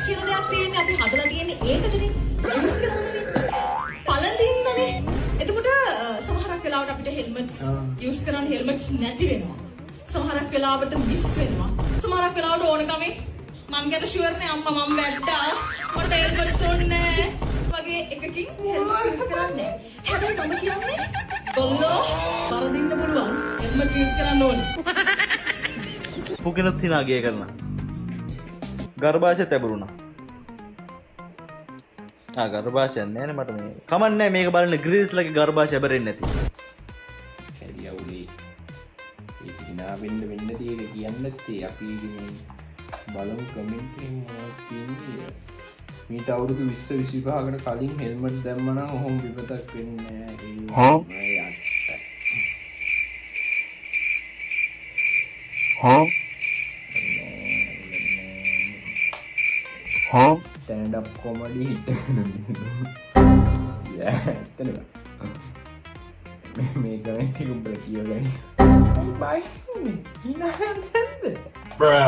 කියලා දෙයක් තියෙන්නේ. අපි හදලා තියෙන්නේ ඒකටනේ. යූස් කරන්නනේ. පළඳින්නනේ. එතකොට සමහරක් වෙලාවට අපිට හෙල්මට්ස් යූස් කරන්න හෙල්මට්ස් නැති වෙනවා. සමහරක් වෙලාවට මිස් වෙනවා. සමහරක් වෙලාවට ඕනකමේ මං ගැන ෂුවර් නෑ අම්මා, මං වැට්ටා, මට හෙල්මට්ස් ඕනේ නෑ වගේ එකකින් හෙල්මට්ස් යූස් කරන්නේ නෑ. හැබැයි මම කියන්නේ ගොල්ලෝ වරදින්න පුළුවන්, හෙල්මට්ස් යූස් කරන්න ඕනේ. පුකිනුත් හිනා ගිය කරන. ගර්භාෂයත් ඇබරුණා. ආ, ගර්භාෂයක් නෑනේ මට මේ. කමක් නෑ, මේක බලන්න ග්‍රීස්ලගේ ගර්භාෂය ඇබරෙන්නේ නැති. සැරි අවුලේ ඒක හිනා වෙන්න වෙන්න තියෙක කියන්න නැත්තේ. අපි මේ බලමු කමෙන්ට් එකෙන් මොනවද තියෙන්නේ. මීට අවුරුදු 20 25කට කලින් හෙල්මට් දැම්ම නම් ඔහොම විපතක් වෙන්නේ නෑ. ඒ යට්ට. Huh? Huh? Stand up comedy හිටගෙන ඇත්තටම මේ කමෙන්ට් එක උඹලා කියවගනි. බයි, හිනා යන්නේ නැද්ද? Bruh.